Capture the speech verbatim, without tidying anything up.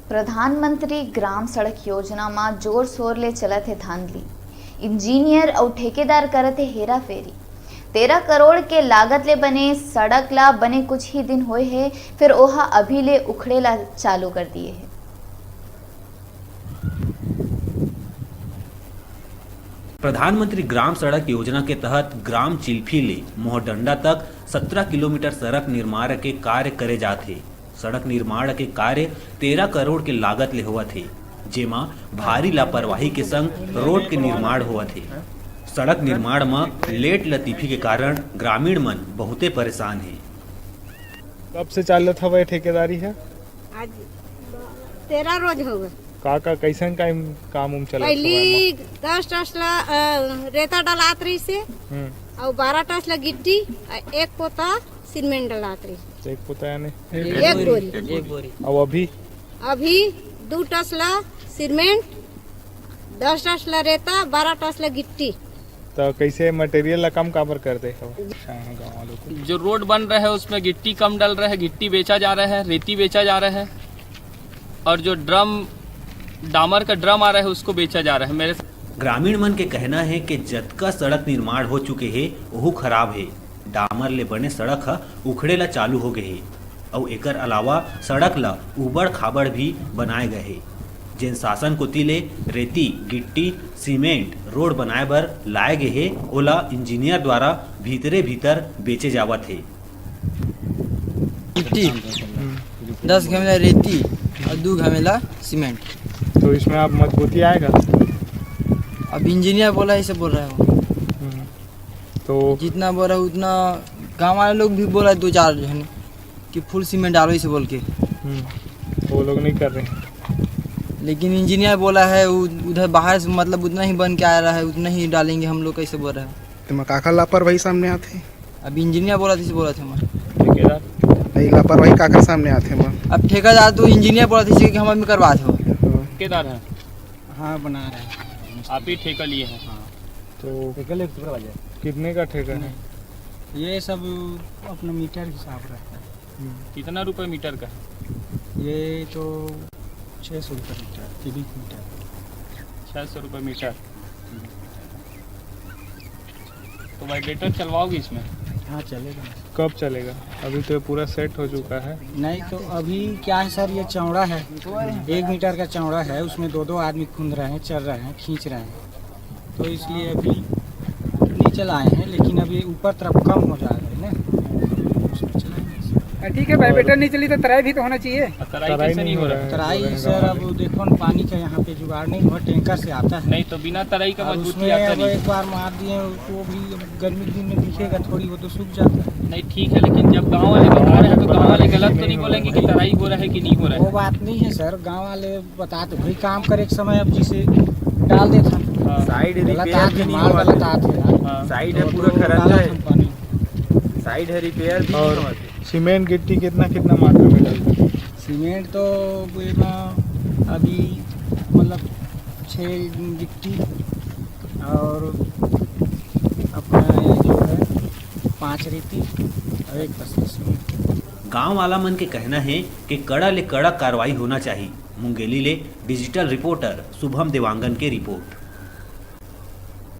प्रधानमंत्री ग्राम सड़क योजना म जोर शोर ले चलत हे धांधली। इंजीनियर अउ ठेकेदार करत हे हेराफेरी। तेरह करोड़ के लागत ले बने सड़क ला बने कुछ ही दिन होए हे, फेर ओहा अभी ले उखड़े ला चालू कर दिए हे। प्रधानमंत्री ग्राम सड़क योजना के तहत ग्राम चिल्फी ले मोहडंडा तक सत्रह किलोमीटर सड़क निर्माण के कार्य करे जात हे। सड़क निर्माण के कार्य तेरह करोड़ के लागत ले होवत हे, जेमा भारी लापरवाही के संग रोड के निर्माण होवत हे। सड़क निर्माण म लेट लतीफी के कारण ग्रामीण मन बहुते परेशान हे। कब से चालत हवय ठेकेदारी ह? आज तेरह रोज हो गए। का का कैसन का काम उम चलत हवय पहली एमा? दस टसला अ, रेता डलात रही से हम्म। और बारह टसला गिट्टी, अ, एक पोता सीमेंट डलात रही। एक पोता यानी? एक बोरी। एक बोरी। और अभी? अभी दू टसला सीमेंट, दस टसला रेता, बारह टसला गिट्टी। तो कैसे मटेरियल ला कम काबर कर दे हो? हाँ, गाँव वालों को। जो रोड बन रहा है उसमें गिट्टी कम डल रहा है, गिट्टी बेचा जा रहा है, रेती बेचा जा रहा है, और जो ड्रम, डामर का ड्रम आ रहा है उसको बेचा जा रहा है। मेरे ग्रामीण मन के कहना है कि जतका सड़क निर्माण हो चुके हे, ओहू खराब हे। डामर ले बने सड़क ह उखड़े ला चालू हो गए हे, अउ एकर अलावा सड़क ला उबड़ खाबड़ भी बनाए गए हे, जेन शासन कोति ले रेती, गिट्टी, सीमेंट रोड बनाए बर लाए गए हे, ओला इंजीनियर द्वारा भीतरे भीतर बेचे जावत हे। गिट्टी, दस घमेला रेती और दो घमेला सीमेंट। तो इसमें आप मजबूती आएगा? अब इंजीनियर बोला है, इसे बोल रहा है वो। हम्म। तो जितना बोला उतना गांव वाले लोग भी बोला, दो चार जन कि फुल सीमेंट डालो इसे बोल के। हम्म। वो लोग नहीं कर रहे हैं। लेकिन इंजीनियर बोला है, उ-, उधर बाहर से मतलब उतना ही बन के आ रहा है, उतना ही डालेंगे हम लोग, कैसे बोल रहा है। तो मैं काका लापरवाही सामने आते? अब इंजीनियर बोला था, इसे बोला था मैं। ठेकेदार? नहीं, लापरवाही काकर सामने आते हैं? अब ठेकेदार तो इंजीनियर बोला था, इसे कि हम अभी करवा थे। ठेकेदार है? हाँ, बना रहे हैं। आप ही ठेका लिए हैं? हाँ। तो ठेका ले, supervisor। कितने का ठेका है? ये सब अपना मीटर हिसाब रहता है। हम्म। कितना रुपए मीटर का है? ये तो छः सौ रुपये मीटर, क्यूबिक मीटर। छः सौ रुपये मीटर। तो वाइब्रेटर चलवाओगे इसमें? हाँ, चलेगा। कब चलेगा? अभी तो ये पूरा सेट हो चुका है। नहीं, तो अभी क्या है सर, ये चौड़ा है, एक मीटर का चौड़ा है, उसमें दो दो आदमी कूद रहे हैं, चल रहे हैं, खींच रहे हैं, तो इसलिए अभी नीचे लाए हैं। लेकिन अभी ऊपर तरफ कम हो जा रहा है ना, उसमें चलाएंगे। हाँ, ठीक है, वाइब्रेटर नहीं चली तो तराई भी तो होना चाहिए। तराई तराई कैसे नहीं नहीं हो हो रहा रहा है? है, तराई हो रहा है, सर, हो रहा अब है। देखो ना, पानी का यहाँ पे जुगाड़ नहीं हुआ, टैंकर से आता है। नहीं, तो बिना तराई का और मजबूती उसमें आता अब नहीं। एक बार मार दिए, वो भी अब गर्मी के दिन में दिखेगा थोड़ी, वो तो सूख जाता है। नहीं, ठीक है, लेकिन जब गांव वाले बता रहे हैं तो गांव वाले गलत तो नहीं बोलेंगे कि तराई हो रहा है कि नहीं हो रहा है? वो बात नहीं है सर, गांव वाले बताते, वही काम करे एक समय, अब जिसे डाल देता। हाँ। साइड गलत रिपेयर हाथ भी है, नहीं माल हुआ गलत है। हाथ है यार। हाँ। साइड है तो पूरा तो खरंजा डाला है। था पानी। साइड है रिपेयर भी और नहीं हुआ है। सीमेंट गिट्टी कितना, कितना मात्रा में डालते हैं? सीमेंट तो एमा अभी मतलब छः गिट्टी और अपना ये जो है पाँच रेती और एक तसला सीमेंट। गांव वाला मन के कहना है कि कड़ा ले कड़ा कार्रवाई होना चाहिए। मुंगेली ले डिजिटल रिपोर्टर शुभम देवांगन के रिपोर्ट।